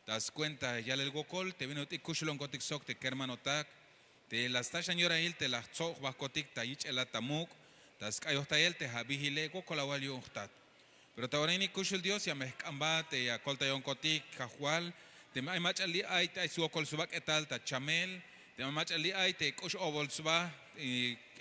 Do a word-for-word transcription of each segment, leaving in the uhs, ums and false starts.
ta skuenta yalel wokol te bin ut'il kuxulonkotik sok te kermanotak, te la sta xan yorahil te la jtsob jbahkotik ta yich'elat ta muk', ta sk'ayojtayel te abihile wokol awal yu'un jtat. Pero ta ora ini kuxul Dios ya me jk'anbat te ya koltayonkotik Kajwal, teme ay mach'a li' ay te ay swokol sbak'etal ta chamel, teme mach'a li' ay te k'ux obol sba,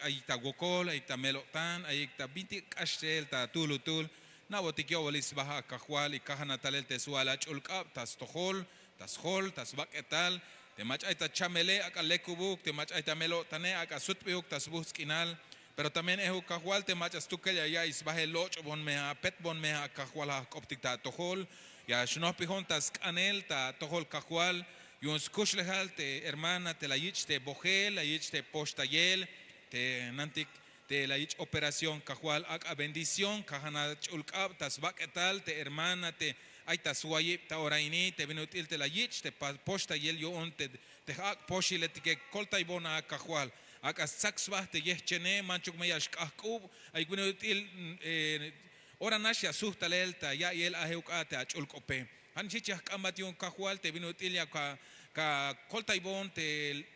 ay ta wokol, ay ta mel-o'tan, ay ta bintik k'axel ta tuhlutuhl, na'botik yo'bolik sba a Kajwal y kajan a talel te swa'al ach'ul k'ab ta stojol, ta sjol, ta sbak'etal. Te mach'a ay ta chamele ak'a lekubuk, te mach'a ay ta mel-o'tane ak'a sutbihuk ta sbuhts' k'inal. Pero también ehuk Kajwal te mach'a stukel ya ya'iy sbahel, loch'bon me a, petbon me a Kajwal, ja' jk'optik ta atojol. Ya xnohpijon ta sk'anel ta atojol Kajwal yu'un skuxlejal te hermana te la yich' te bojel, la yich' te poxtayel, te nantik te la yich' operación Kajwal, ak'a bendición, kajan ach'ul k'ab ta sbak'etal te hermana te ay ta swayib ta ora ini, te bin ut'il te la yich' te pa-, poxtayel yu'un te, te j'ak' poxiletike, koltaybon a Kajwal. Ak'a stsak sba te yehchene, manchuk me ya xk'ajk'ub, ay bin ut'il, mm, eh, ora nax ya suht talel ta ya'iyel a ehuk a te ach'ul k'ope. Ja' nix jich ya jk'anbat yu'un Kajwal te bin ut'il ya ka, ka koltaybon te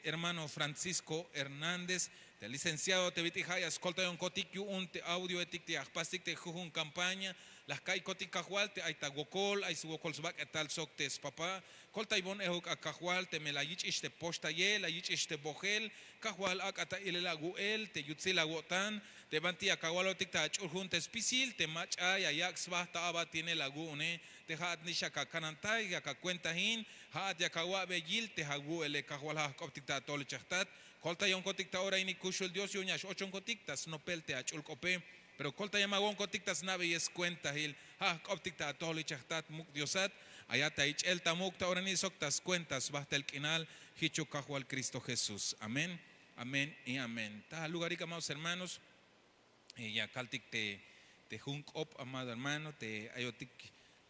hermano Francisco Hernández, te licenciado te bit'il ja' ya skoltayonkotik yu'un te audioetik te ya jpastik te jujun campaña, la jka'iykotik Kajwal te ay ta wokol, ay swokol sbak'etal sok te spapa. Koltaybon ehuk a Kajwal teme la yich'ix te poxtayel, la yich'ix te bojel, Kajwal ak'a ta ilel awu'el te yutsil awo'tan, te banti yak awalotik ta ach'ul jun te spisil te mach'a ya yak' sba ta abatinel awu'une, te ja'at nix yak akanantay, yak akuentajin, ja'at yak awa'be yil te awu'ele Kajwal, ja' jk'optik ta atojol ichaj jtat. Koltayonkotik ta ora ini kuxul Dios yu'un ya x-ochonkotik ta snopel te ach'ul k'ope. Pero koltayamawonkotik ta sna'beyel skuentajil, ja' jk'optik ta atojol ichaj jtat muk' Diosat, ayat ta ich'el ta muk' ta ora ini sok ta skuenta sbajtel k'inal, jichuk Kajwal Cristo Jesús. Amén, amén y amén. Ta alugarik amados hermanos, eh, ya kaltik te, te jun k'op, amado hermano, te ayotik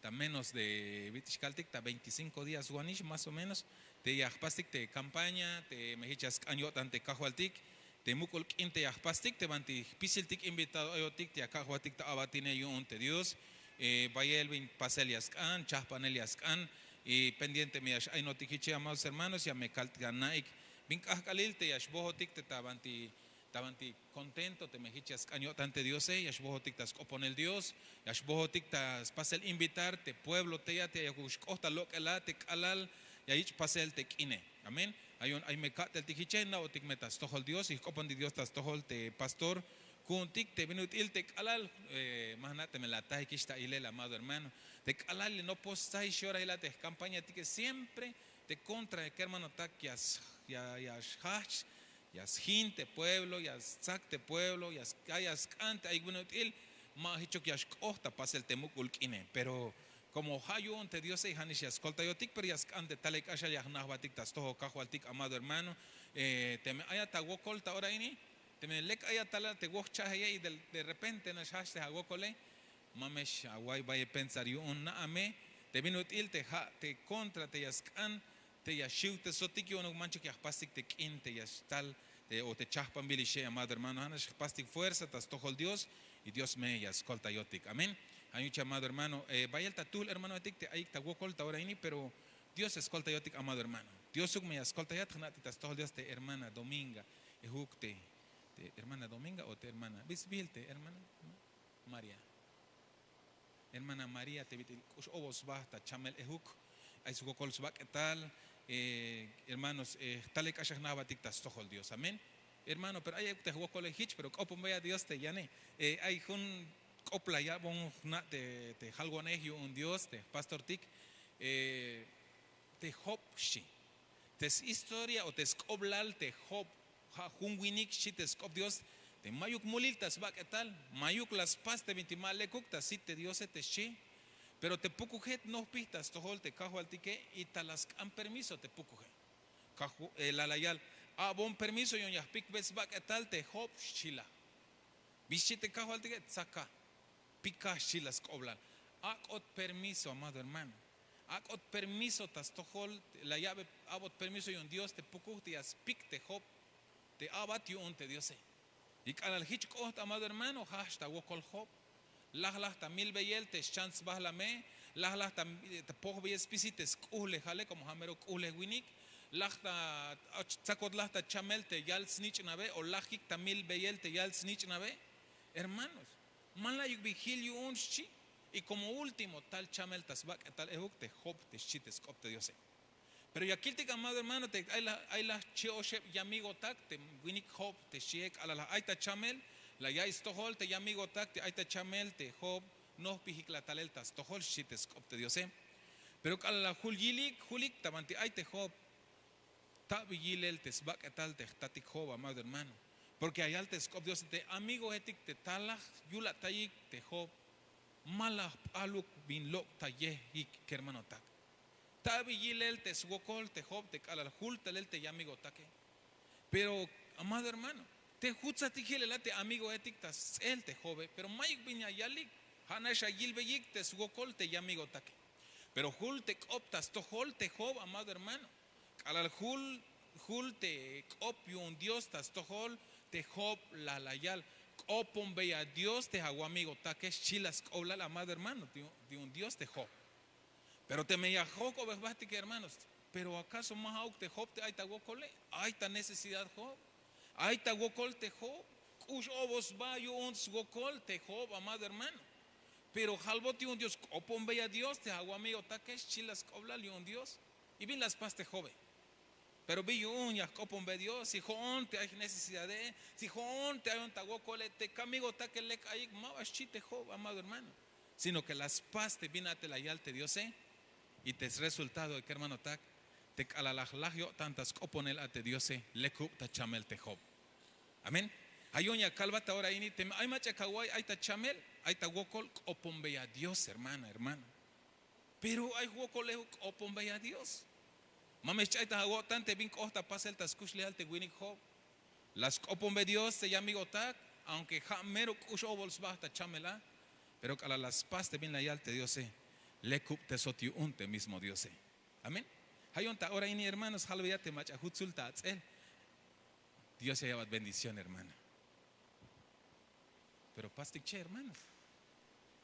ta menos de, bit'il kaltik, ta veinticinco días wanix más o menos, te ya jpastik te campaña, teme jich ya sk'an yo'tan te Kajwaltik, te muk'ul k'in te ya jpastik, te banti jpisiltik invitado ayotik te ya kajwatik ta abatine yu'un te Dios. Eh, bayel bin pasel ya sk'an, chajpanel ya sk'an, y pendiente me ya x-ayinotik jiche, amados hermanos, ya me kaltik ana'ik bin k'ajk'alil te ya xbojotik te ta banti ta banti contento teme jich ya sk'an yo'tan te Diose, ya xbojotik ta sk'oponel Dios, ya xbojotik ta spasel invitar te pueblo tey a te ya yakuk xk'oht ta lok'el a te k'alal ya yich' pasel te k'ine. Amén. Ay yu'un ay me ka'teltik jiche, na'botik me ta stojol Dios y jk'opontik Dios ta stojol te pastor ku'untik te bin ut'il te k'alal, eh, ma jna' teme la atajikix ta ilel, amado hermano, te k'alal nopol stsaix yorahil a te jcampañatike, siempre te contra kermanotak ya s-, ya, ya xjajch, ya sjin te pueblo, ya stsak te pueblo, ya s-, ya sk'an te ayuk bin ut'il, ma jichuk ya xk'oht ta pasel te muk'ul k'ine. Pero como ja' yu'un te Diose, ja' nix ya skoltayotik, pero ya sk'an te talel k'axal ya jna' jbatik ta stojol Kajwaltik, amado hermano. Eh, teme ayat awokol ta ora ini, teme lek ayat tal a te woj cha'jeye y de, de repente nax jajch te awokole, ma me xaway bayel pensar yu'un, na'a me te bin ut'il te ja' te contra te ya sk'an, te ya xiwtesotik yu'unuk manchuk ya jpastik te k'in te ya xtal, te, o te chajpanbil ixe, amado hermano, ja' nax jpastik fuerza ta stojol Dios, y Dios me ya skoltayotik. Amén. Ja' yu'un che, amado hermano, eh, bayel ta tuhl hermanoetik te ayik ta wokol ta ora ini, pero Dios ya skoltayotik, amado hermano. Diosuk me ya skoltayat. Jna'tik ta stojol Dios te hermana Dominga, ejuk te, te hermana Dominga o te hermana, bis bijil te hermana María. Hermana María te bit'il k'ux obol sba ta chamel ejuk, ay swokol sbak'etal, eh, hermanos, eh, talel k'axal jna' jbatik ta stojol Dios. Amén. Hermano, pero ay ejuk te jwokole jich, pero k'oponbeya Dios te yane. Eh, ay jun k'op la yalbon jna' te, te jalwanej yu'un Dios, te jpastortik, eh, te Job xchi. Te shistoria o te sk'oblal te Job, ja' jun winik xchi te sk'op Dios, te mayuk mulil ta sbak'etal, mayuk la spas te bintik ma lekuk ta sit te Diose te xchi. Pero te pukuje tnojpij ta stojol te Kajwaltike y ta la sk'an permiso te pukuje. Kajw-, eh, la la yal, a'bon permiso yu'un ya jpikbe sbak'etal te Job, xchi la. Bi xchi te Kajwaltike, tsaka, pika, xchi la sk'oblal. Ak'ot permiso, amado hermano. Ak'ot permiso ta stojol, la ya'be, a'bot permiso yu'un Dios te pukuj te ya spik te Job, te a'bat yu'un te Diose. Y k'alal jich k'ot, amado hermano, jajch ta wokol Job. Laj laj ta milbeyel te xchan sba la me, Laj laj ta pojbeyel spisil te sk'uhlejale komo ja' mero k'uhlej winik. Laj ta tsakot laj ta chamel te yal snich'nabe o lajik ta milbeyel te yal snich'nabe. Hermanos, ma layuk bi jil yu'un xchi. Y komo último tal chamel ta sbak'etal ejuk te job te xchi te sk'op te diose. Pero ya kiltik amado hermano te ay laj che'oxeb yamigotak te winik job te xchihe k'alal laj ay ta chamel la ya'iy stojol te yamigotak te ay ta chamel te job. Nojpijik la talel ta stojol xchi te sk'op te diose. Pero k'alal la jul yilik julik ta banti ay te job. Ta'bi yilel te sbak'etal te jtatik job amado hermano. Porke ya yal te sk'op diose te amigohetik te tal laj yula'tayik te job. Ma la jp'aluk bin lok' ta yehik kermanotak. Ta'bi yilel te swokol te job te k'alal jul talel te yamigotake. Pero amado hermano, te jutsatik jilel a te amigohetik ta sts'el te jobe pero mayuk bin ya yalik. Ja' nax ya yilbeyik te swokol te yamigotake. Pero jul te k'op ta stojol te job amado hermano. K'alal jul jul te k'op yu'un dios ta stojol te job la la yal, k'oponbey a dios te awamigotake xchi la sk'oblal amado hermano. Yu'un dios te job. Pero teme ya jojk'obej jbajtik hermanos, pero akaso ma ja'uk te job te ay ta wokole? Ay ta necesidad job. Ay ta wokol te job. K'ux obol sba yu'un swokol te job amado hermano. Pero jalbot yu'un dios k'oponbey a dios te awamigotake xchi la sk'oblal yu'un dios. Y bin la spas te jobe. Pero bi yu'un ya jk'oponbey dios si jo'on te ay jnecesidade, si jo'on te ayon ta wokole te kamigotake lek ayik ma ba xchi te job amado hermano. Sino ke la spas te bin a te la yal te diose. Y te sresultado kermanotak, te k'alal laj laj yo'tan ta sk'oponel a te diose lekub ta chamel te job. Amén. Ja' yu'un ya kalbat ta ora ini teme ay mach'a ya kawa'ay ay ta chamel, ay ta wokol k'oponbey a dios hermana hermano. Pero ay jwokolejuk k'oponbey a dios. Ma me xch'ay ta awo'tan te bin k'oht ta pasel ta skuxlejal te winik job. La sk'oponbey dios te yamigotak. Aunke ja' mero k'ux obol sba ta chamel a. Pero k'alal la spas te bin la yal te diose, lekubtesot yu'un te mismo diose. Amén. Ja' yu'un ta ora ini hermanos jalbeya te mach'a jutsul ta ats'el. Dios ya ya'bat bendición hermana. Pero pastik che hermanos,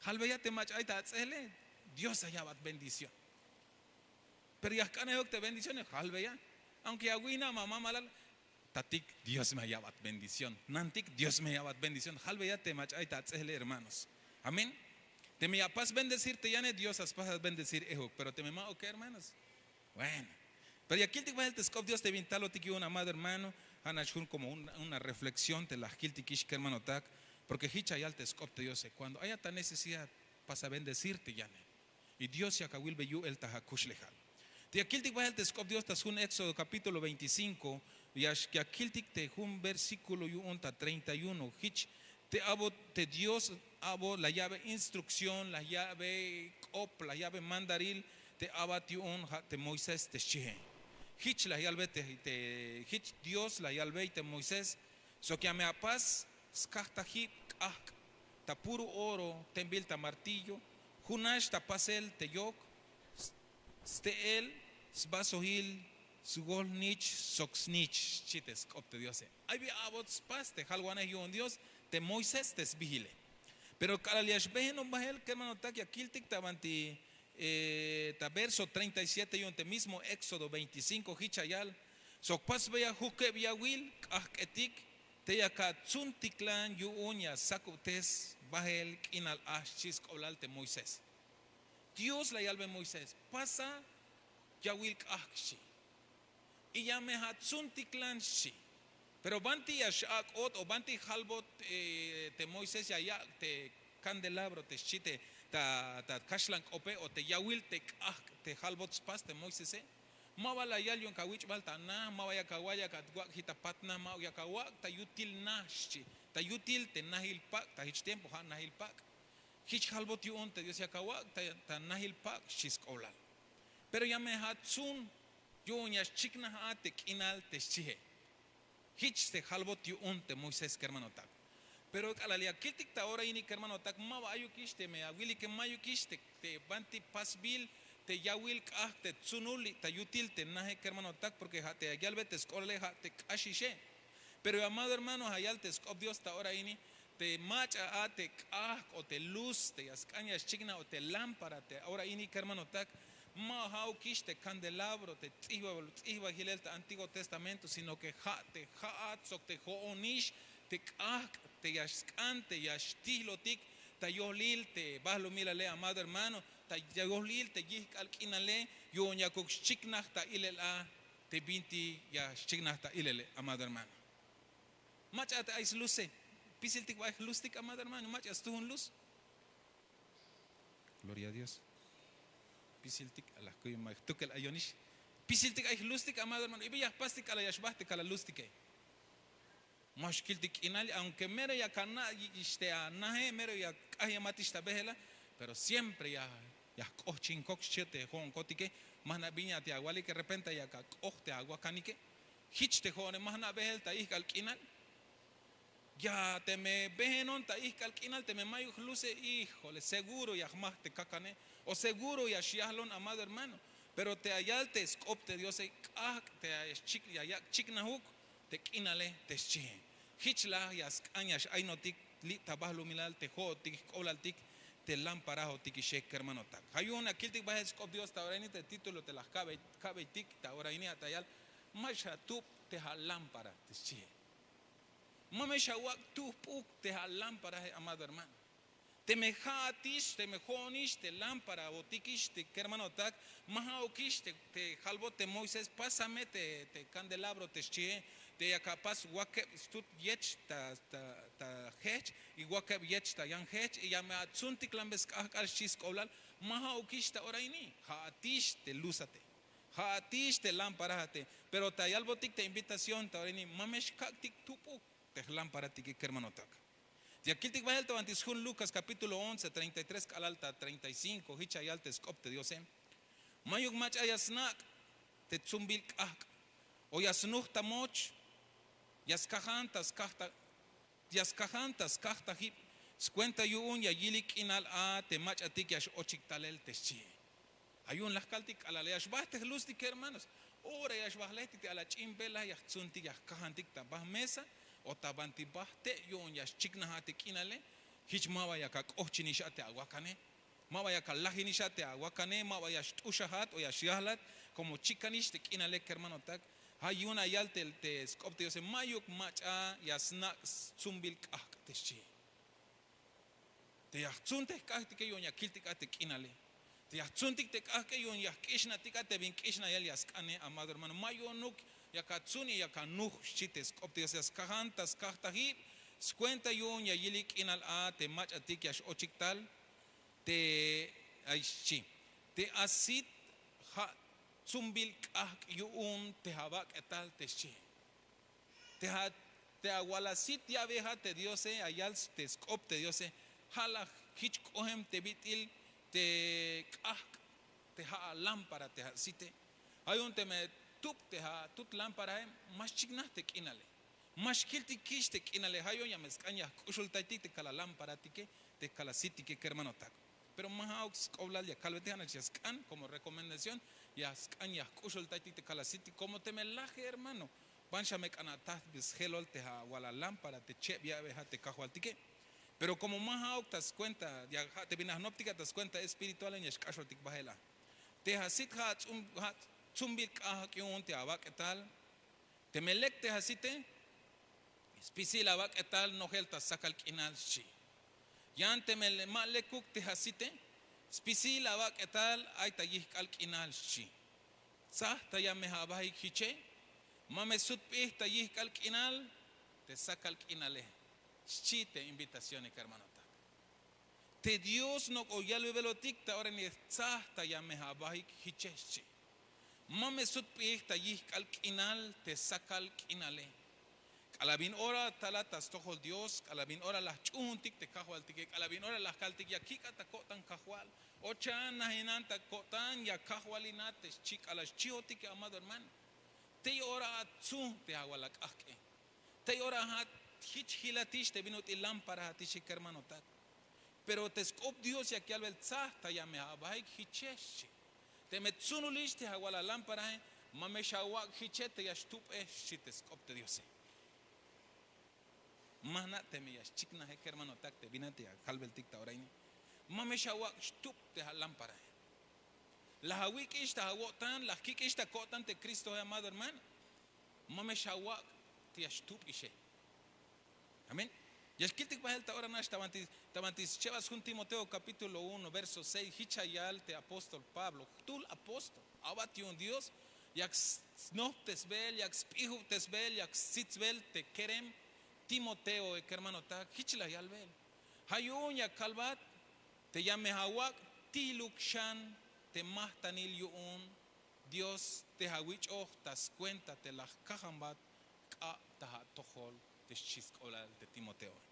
jalbeya te mach'a ay ta ats'ele. Dios ya ya'bat bendición. Pero ya jk'anejok te bendición jalbeya. Aunke ya wi'na ma mamalal, tatik, dios me ya ya'bat bendición. Nantik, dios me ya ya'bat bendición jalbeya te mach'a ay ta ats'ele hermanos. Amén. Teme ya apas bendecir te yane dios ya spasat bendecir ehuk pero teme ma'uke hermanos. Bueno. Pero ya kiltik bahel te sk'op dios te bin talotik yu'un amado hermano. Ja' nax jun komo una reflexión te la jkiltikix kermanotak. Porke jich ya yal te sk'op te diose kuando ayat ta necesidad, pasa bendecir te yanel. Y dios yak awilbey yu'el ta akuxlejal. Te ya kiltik bahel te sk'op dios ta sjun éxodo kapítulo veinticinko, ya kiltik te jun versíkulo yu'un ta treinta y uno jich. Te a'bot te dios a'bot la ya'be instrukción la ya'be k'op la ya'be mandaril te a'bat yu'un ja' te moisés te xchihe. Jich la yalbe te jich dios la yalbey te moisés, sok ya me apas skajtajib k'ajk' ta puro oro tenbil ta martillo, junax ta pasel te yok, ste'el, sbasojil, sgolnich sok snich. Xchi te sk'op te diose. Ay bi a'bot spas te jalwanej yu'un dios te moisés te sbihile. Pero k'alal ya xbehenoj bahel kermanotak ya kiltik ta banti ta verso treinta y siete yu'un te mismo éxodo veinticinko jich ya yal, sok pasbeya jukeb yawil k'ajk'etik, te yak atsuntiklan yu'un ya sakubtes bahel k'inal a xchi sk'oblal te moisés. Dios la yalbe moisés, pasa yawil k'ajk' xchi. Y ya me atsuntiklan xchi. Pero banti ya x'ak'ot o banti jalbot te moisés ya yak' te kandelabro te xchi te ta kaxlan k'ope o te yawil te k'ajk' te jalbot spas te moisese. Ma ba la yal yu'un kawich'bal ta na ma ba ya kawa'ay ya kawak' jich ta pat na ma ba ya kawak' ta yutil na xchi. Ta yutil te najil pak' ta jich tiempo ja' najil pak'. Jich jalbot yu'un te dios ya kawak' ta najil pak' xchi sk'oblal. Pero ya me atsun yu'un ya xchiknaj a te k'inal te xchihe. Jich te jalbot yu'un te moisés kermanotak. Pero k'alal ya kiltik ta ora ini kermanotak ma ba ayukix teme awilike mayukix te banti pasbil te yawil k'ajk' te tsunul li' ta yutil te naje kermanotak porke ja' te ya yalbe te sk'oblale ja' te k'axixe. Pero amado hermano ya yal te sk'op dios ta ora ini. Te mach'a a te k'ajk' o te luz te ya sk'an ya xchiknaj o te lámpara te ora ini kermanotak, ma ja'ukix te kandelabro te tz'ijbabal tz'ijbajilel te antiguo testamento, sino ke ja' te ja'at sok te jo'onix te k'ajk' te ya sk'an te ya xtijlotik ta yojlil te bahlumilale, amado hermano, ta yojlil te yijk'al k'inale, yu'un yakuk xchiknaj ta ilel a te binti ya xchiknaj ta ilele, amado hermano. Mach'a te ay sluse. Pisiltik ba ay jlustik, amado hermano, mach'a stujun luz. Gloria a Dios. Pisiltik a la kuy ma jtukel ayonix. Pisiltik ay jlustik, amado hermano, y bi ya jpastik k'alal ya xbajtik k'alal lustike. Ma xkiltik k'inal, aunque mero ya kana' ixte anaje, mero ya k'aj ya matix ta bejela, pero siempre ya ya jk'ojchinkok xchi te jo'onkotike. Ma jna' bin ya te awalike, repente ya kak'oj te awakanike. Jich te jo'one ma jna' bejel ta ijk'al k'inal. Ya teme bejenon ta ijk'al k'inal, teme mayuk jluse, híjole, seguro ya jmaj te kakane o seguro ya xyajlon, amado hermano. Pero te ayal te sk'op te diose, k'ajk' te ya yak' chiknajuk te k'inale te xchie. Jich la ya sk'an ya x'aynotik li' ta bahlumilal te jo'otik jk'oblaltik te lámparajotikixe, kermanotak. Ja' yu'un ya kiltik bahel sk'op dios ta ora ini te título te la jka'beytik ta ora ini, ja' ta yal: ma xatub te ja' lámpara te xchie. Ma me xawak' tujp'uk te ja' lámparaje, amado hermano. Teme ja'atix, teme jo'onix te lámparaotikix te kermanotak, ma ja'ukix te jalbot te moisés: pásame te kandelabro te xchie, te yak apas wakeb stut yech ta jech y wakeb yech ta yan jech y ya me atsuntiklanbe sk'ajk'al xchi sk'oblal. Ma ja'ukix ta ora ini, ja'atix te luzate, ja'atix te lámparajate. Pero ta yalbotik te invitación ta ora ini, ma me xkak'tik tup'uk te jlámparatike, kermanotak. Ya kiltik bahel ta banti sjun lukas kapítulo once treinta y tres k'alal ta treinta y cinko, jich ya yal te sk'op te diose: mayuk mach'a ya snak' te tzumbil k'ajk' o ya snuj ta moch, ya skajan ta skaj ta ya skajan ta skaj ta jib, skuenta yu'un ya yilik k'inal a te mach'atik ya x'ochik talel te xchie. Ja' yu'un la jkaltik k'alal ya xbajt te jlustik, kermanos, ora ya xbajlejtik te alal ch'in bela ya jtsuntik ya jkajantik ta bajmesa o ta banti bajte', yu'un ya xchiknaj a te k'inale. Jich ma ba ya ak'ojchinix a te awakane, ma ba ya alajinix a te awakane, ma ba ya xt'uxajat o ya xyajlat komo chikanix te k'inale, kermanotak. Ja' yu'un ya yal te sk'op te diose: mayuk mach'a ya snak' stzumbil k'ajk' te xchie. Te ya jtsun te jk'ajtike yu'un ya kiltik a te k'inale. Te ya jtsuntik te k'ajk'e yu'un ya jk'ixnatik a te bin k'ixnayel ya sk'ane, amado hermano. Ma yu'unuk yak atsun y yak anuj, xchi te sk'op te diose. Ya skajan ta skaj ta jib, skuenta yu'un ya yilik k'inal a te mach'atik ya x'ochik tal te ay xchi. Te asit ja' tzumbil k'ajk' yu'un te abak'etal te xchi. Te awal asit ya'beja te diose, ya yal te sk'op te diose. Ja' la jich k'ojem te bit'il te k'ajk', te ja' alámpara te asite. Ja' yu'un teme tub te ja' atut lámparae, ma xchiknaj te k'inale, ma xkiltikix te k'inale. Ja' yu'un ya me sk'an ya jk'uxultaytik te kal alámparatike, te kal asitike, kermanotak. Pero ma ja'uk sk'oblal ya kalbetik, ja' nax ya sk'an komo rekomendación, ya sk'an ya jk'uxultaytik te kal asitike. Komo teme laje, hermano, banxa me k'an atajt sjelol te ja' awal alámpara te cheb ya'beja te kajwaltike. Pero komo ma ja'uk ta skuenta, ya ja' te bin ajnoptik a ta skuenta espiritual, ya xk'axotik bahel a. Te asit ja' tzumbil k'ajk' yu'un te abak'etal. Teme lek te asite, spisil abak'etal nojel ta sakal k'inal, xchi. Yan teme ma lekuk te asite, spisil abak'etal ay ta yijk'al k'inal, xchi. Tzaj ta ya me abahik jiche. Ma me sutp'ij ta yijk'al k'inal te sakal k'inale, xchi te invitacione, kermanotak. Te dios nok'o yalbebelotik ta ora ini, tzaj ta ya me abahik jiche, xchi. Ma me sutp'ij ta yijk'al k'inal te sakal k'inale. K'alal bin ora talat ta stojol dios, k'alal bin ora la jch'uuntik te kajwaltike, k'alal bin ora la jkaltik ya kik'at ta ko'tan kajwal, ochan najinan ta ko'tan ya kajwalina te xchi, k'alal xchiotike, amado hermano. Tey ora atsu te awal ak'ajk'e. Tey ora jich jilatix te bin ut'il lámpara jatix, kermanotak. Pero te sk'op dios yak yalbel, tzaj ta ya me abahik jiche, xchi. Teme tsunulix te awal alámparae, ma me xawak' jiche te ya xtup'e, xchi te sk'op te diose. Ma jna' teme ya xchiknaje kermanotak te bin a te ya kalbeltik ta ora ini. Ma me xawak' xtub te ja' lámparae. La jawik'ix ta awo'tan, la jkik'ix ta ko'tan te Kristoe, amado hermano. Ma me xawak' te ya xtub ixe. Amén. Ya xkiltik bahel ta ora nax ta banti schebas jun Timoteo capítulo uno verso seis, jich ya yal te apóstol Pablo, jtul apóstol, a'bat yu'un Dios, yak snojbtesbel, yak sp'ijubtesbel, yak stsitsbel te kerem Timoteoe, kermanotak, jich la yalbel. Ja' yu'un ya kalbat te ya me awak' tiluk xan te majtanil yu'un Dios te awich'oj ta skuenta te la jkajambat k'ab ta atojol te xchi sk'oblal te Timoteoe.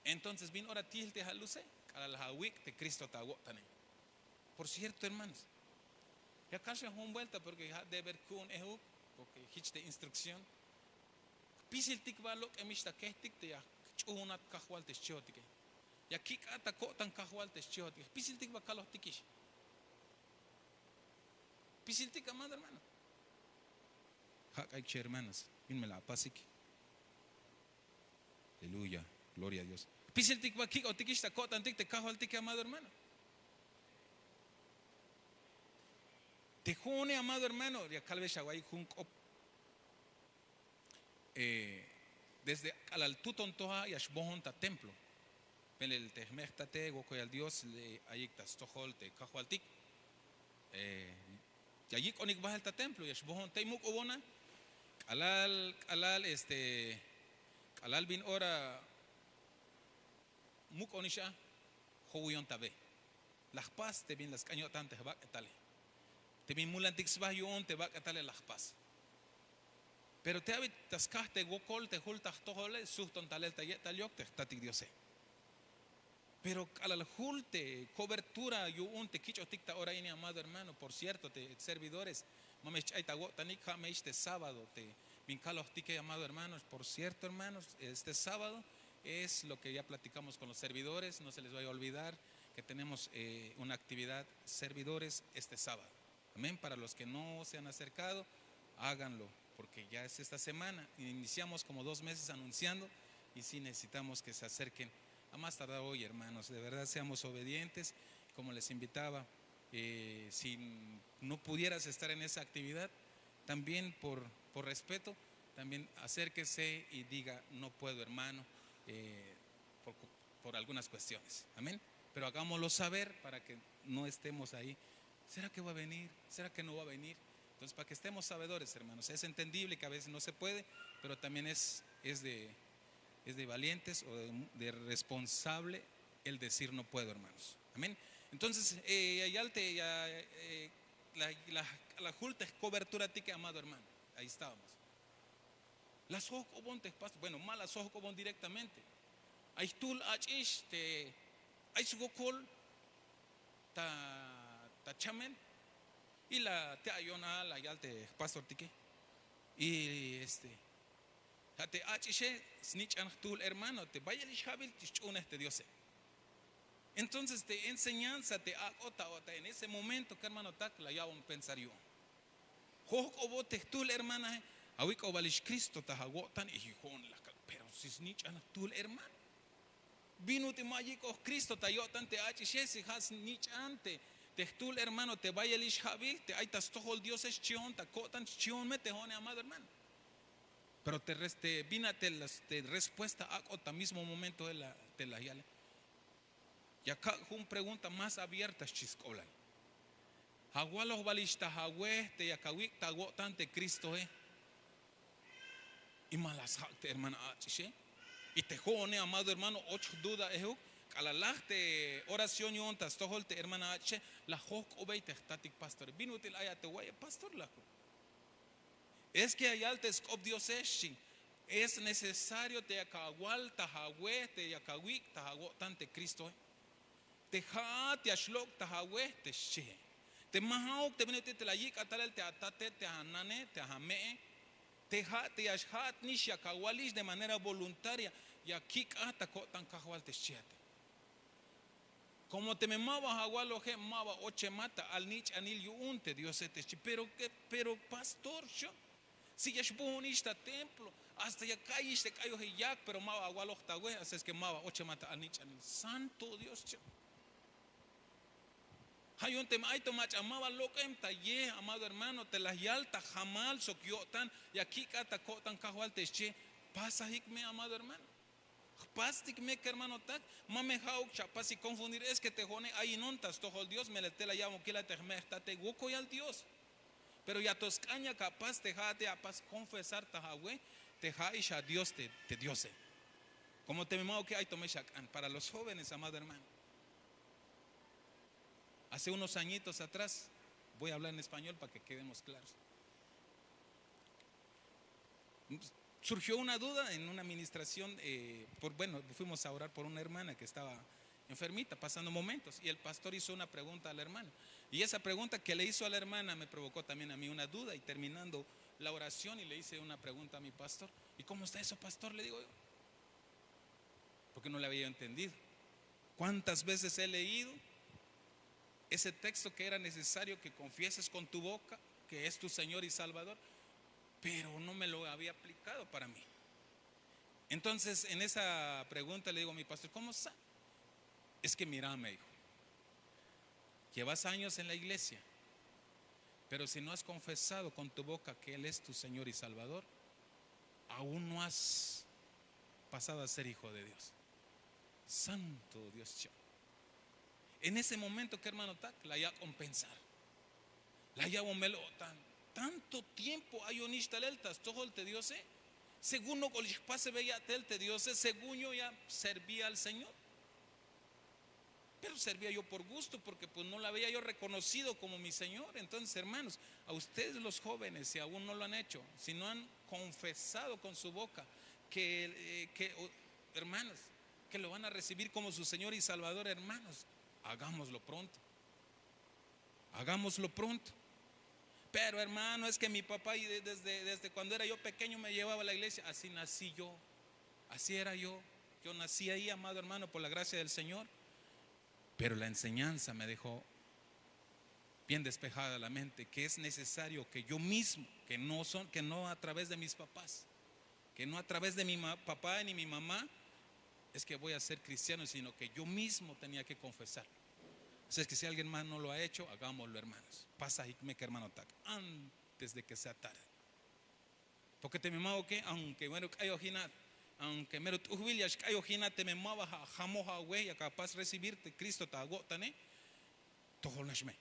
Entonces bin ora til te ja' luse, k'alal awik' te Cristo ta awo'tane. Por cierto, hermanos, ya kalxan jun vuelta porque ja' deber ku'un ejuk, porque jich te instrucción. Jpisiltik ba lok'emix ta kejtik te ya jch'uunat Kajwal te xchiotike. Ya kik'at ta ko'tan Kajwal te xchiotike. Jpisiltik ba kalojtikix. Jpisiltik, amado hermano. Ja' k'ayuk che hermanos, bin me la apasik. Aleluya, gloria a Dios. Jpisiltik ba kik'otikix ta ko'tantik te Kajwaltike, amado hermano. Te jo'one, amado hermano, ya kalbex awa'yik jun k'op. Desde k'alal tuton to a ya xbojon ta templo. Pelel te jme' jtate, wokolyal Dios, le ayik ta stojol te Kajwaltik. Ya yik'onik bahel ta templo, ya xbojon tey muk'ubon a. K'alal k'alal este k'alal bin ora muk'onix a, jowiyon ta be. La jpas te bin la sk'an yo'tan te jbak'etale. Te bin mulantik sba yu'un te bak'etale la jpas. Pero te abi ta skaj te wokol te jul ta jtojole, sujton talel ta ye'tal yok te jtatik Diose. Pero k'alal jul te cobertura yu'un te kich'otik ta ora ini, amado hermano, por cierto, te servidores, ma me xch'ay ta awo'tanik, ja' me ix te sábado te bin kalojtike, amado hermano. Por cierto, hermanos, este sábado es lo que ya platicamos con los servidores, no se les vaya a olvidar que tenemos una actividad servidores este sábado. Amén. Para los que no se han acercado, háganlo, porque ya es esta semana. Iniciamos como dos meses anunciando y sí necesitamos que se acerquen a más tardar hoy, hermanos. De verdad, seamos obedientes, como les invitaba. Si no pudieras estar en esa actividad, también por, por respeto, también acérquese y diga: "No puedo, hermano, por algunas cuestiones". Amén. Pero hagámoslo saber para que no estemos ahí. ¿Será que va a venir? ¿Será que no va a venir? Entonces, para que estemos sabedores, hermanos, es entendible que a veces no se puede, pero también es, es de, es de valientes o de, de responsable el decir: "No puedo, hermanos". Amén. Entonces, ya, ya, ya, la, la, la jul te coberturatike, amado hermano. Ahí estábamos. La sjok'obon te jpastor, bueno, ma la sjok'obon directamente. Ay jtul ach'ix te ay swokol ta, ta chamel. Y la te ayon a la yal te jpastortike. Y este, ja' te ach'ixe snich'an jtul hermano te bayelix ja'bil xch'uunej te Diose. Entonces te enseñanza te ak'ot ta, ta en ese momento, kermanotak, la ya'bon pensar yu'un. Jojk'obo te jtul hermanae, awik'obalix Cristo ta awo'tan, y jo'on la kal, pero si snich'an jtul hermano. Bin ut'il ma yik'oj Cristo ta yo'tan te ach'ixe, si ja' snich'an te, te jtul hermano te bayelix ja'bil te ay ta stojol Diose, xchion ta ko'tan, xchion me te jo'one, amado hermano. Pero te, te bin a te, te respuesta ak'ot ta mismo momento te la yale. Ya kak' jun pregunta más abierta, xchi sk'oblal. Awalojbalix ta awej te yak awik' ta awo'tan te Cristoe. Y ma la sjak' te hermana ach'ixe. Y te jo'one, amado hermano, och jduda ejuk. K'alal laj te oración yu'un ta stojol te hermana ach'ixe, la jojk'obey te jtatik pastore. Bin ut'il ay a te wa'iye pastor, la jun. Es que ya yal te sk'op Diose, xchi. Es necesario te yak awal ta awej te yak awik' ta awo'tan te Cristoe. Te ja'at ya xlok' ta awej, te xchie. Te ma ja'uk te bin ut'il te la yik'at talel te atate, te anane, te ame'e. Te ja' te ya xja'atnix yak awalix de manera voluntaria, ya kik'at ta ko'tan Kajwal, te xchiate. Como teme maba awaloje, maba ochemat ta alnich'anil yu'un te Diose, te xchi. Pero, pero pastor, xchi, si ya xbojonix ta templo, Hasta ya ka'iyix te k'ayojil yak, pero ma ba awaloj ta we, así es que ma ba ochemat ta anich'anil. Santo Dios che'. Ja' yu'un teme ay to mach'a ma ba lok'em ta ye, amado hermano, te la yal ta jamal sok yo'tan, ya kik'at ta ko'tan Kajwaltix che'. Pasajik me, amado hermano. Jpastik me kermanotak. Ma me ja'uk chapasik konfundir, es que te jo'one ayinon ta stojol Dios, melel te la ya'bon kilat te jme' jtate, wokoyal Dios. Pero ya to sk'an yak apas te ja'ate, apas konfesar ta awe te ja'ix a Dios te Diose. Komo teme ma'uke ay to me xak'an. Para los jóvenes, amado hermano, hace unos añitos atrás, voy a hablar en español para que quedemos claros. Surgió una duda en una administración, eh, bueno, fuimos a orar por una hermana que estaba enfermita, pasando momentos, y el pastor hizo una pregunta a la hermana. Y esa pregunta que le hizo a la hermana me provocó también a mí una duda, y terminando la oración, y le hice una pregunta a mi pastor: ¿y cómo está eso, pastor?, le digo yo, porque no le había entendido. ¿Cuántas veces he leído ese texto, que era necesario que confieses con tu boca que es tu Señor y Salvador? Pero no me lo había aplicado para mí. Entonces, en esa pregunta le digo a mi pastor: ¿cómo está? Es que mira, me dijo, llevas años en la iglesia, pero si no has confesado con tu boca que Él es tu Señor y Salvador, aún no has pasado a ser hijo de Dios. Santo Dios che'. En ese momento, kermanotak, la yak'on pensar, la ya'bon mel-o'tan. Tanto tiempo ayonix talel ta stojol te Diose, según nok'olix jpasbey ya'tel te Diose, según yo ya serví al Señor. Pero servía yo por gusto, porque pues no lo había yo reconocido como mi Señor. Entonces, hermanos, a ustedes los jóvenes, si aún no lo han hecho, si no han confesado con su boca que, eh, que, o- hermanos, que lo van a recibir como su Señor y Salvador, hermanos, hagámoslo pronto. Hagámoslo pronto. Pero, hermano, es que mi papá, y de- desde, desde cuando era yo pequeño, me llevaba a la iglesia. Así nací yo. Así era yo. Yo nací ahí, amado hermano, por la gracia del Señor. Pero la enseñanza me dejó bien despejada la mente, que es necesario que yo mismo, que no son, que no a través de mis papás, que no a través de mi ma- papá ni mi mamá, es que voy a ser cristiano, sino que yo mismo tenía que confesar. Así es que si alguien más no lo ha hecho, hagámoslo, hermanos. Pasajik me, kermanotak, antes de que sea tarde. Porque teme ma'uke, aunque mero k'ayojinat, aunque mero t'ujbil ya xk'ayojinat, teme ma ba ja- jamoj awe, ya kapas recibir te Cristo ta awo'tane, tojol nax me.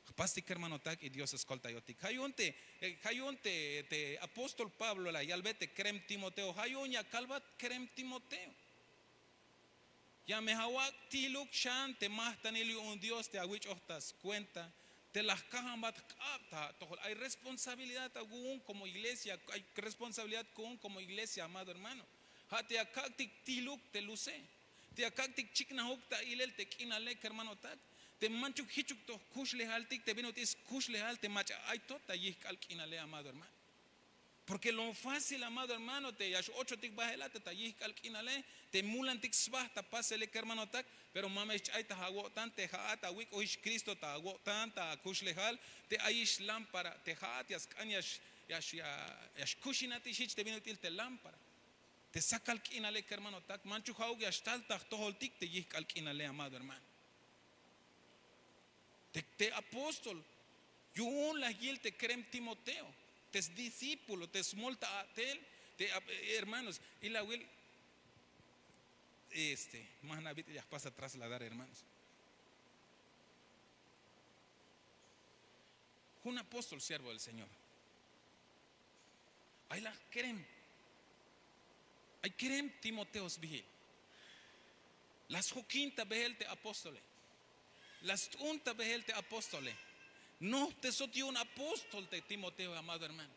Jpastik, kermanotak, y Dios skoltayotik. Ja' yu'un te, eh, ja' yu'un te, te apóstol Pablo la yalbe te kerem Timoteo. Ja' yu'un ya kalbat kerem Timoteo: ya me awak' tiluk xan te majtanil yu'un Dios te awich'oj ta scuenta te la jkajanbat jk'ab ta atojol. Ay responsabilidad awu'un como iglesia, ay responsabilidad ku'un como iglesia, amado hermano. Ja' te ya kak'tik tiluk te luse, te ya kak'tik chiknajuk ta ilel te k'inale, kermanotak, te manchuk jichuk to jkuxlejaltik te bin ut'il skuxlejal te mach'a ay to ta yijk'al k'inale, amado hermano. Porque lo fácil, amado hermano, te ya x-ochotik bajelat te ta yijk'al k'inale, te mulantik sba ta pasele, kermanotak, pero ma me xch'ay ta awo'tan te ja'at awik'ojix Cristo ta awo'tan, ta akuxlejal, te ayix lámpara, te ja'at ya sk'an ya x- ya x- ya- ya xkuxinatix jich te bin ut'il te lámpara. Te sakal k'inale, kermanotak, manchuk ja'uk ya xtal ta jtojoltik te yijk'al k'inale, amado hermano. Te, te apóstol yu'un la yil te kerem Timoteo, te sdiscípulo, te smol ta a'tel, te ap- hermanos, ilawil, este, ma jna' bit'il ya jpas a trasladar, hermanos. Jun apóstol, siervo del Señor, ay la kerem, ay kerem Timoteo sbiil. La sjokin ta beel te apóstole, la st'un ta beel te apóstole. Nojptesot yu'un apóstol te Timoteo, amado hermano.